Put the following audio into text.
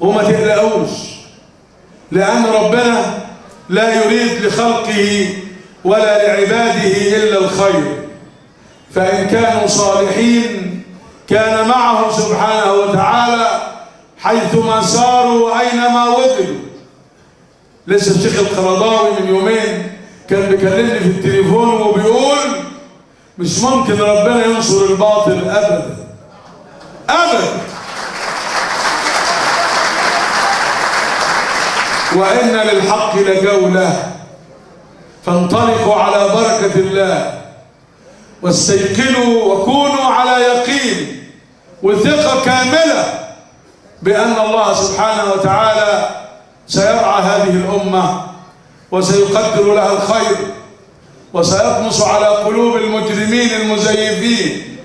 وما تقلقوش، لأن ربنا لا يريد لخلقه ولا لعباده إلا الخير، فإن كانوا صالحين كان معهم سبحانه وتعالى حيثما ساروا وأينما وجدوا. لسه الشيخ القرضاوي من يومين كان بيكلمني في التليفون وبيقول مش ممكن ربنا ينصر الباطل أبدا أبدا، وإن للحق لجولة، فانطلقوا على بركة الله واستيقنوا وكونوا على يقين وثقة كاملة بأن الله سبحانه وتعالى سيرعى هذه الأمة وسيقدر لها الخير وسيطمس على قلوب المجرمين المزيفين.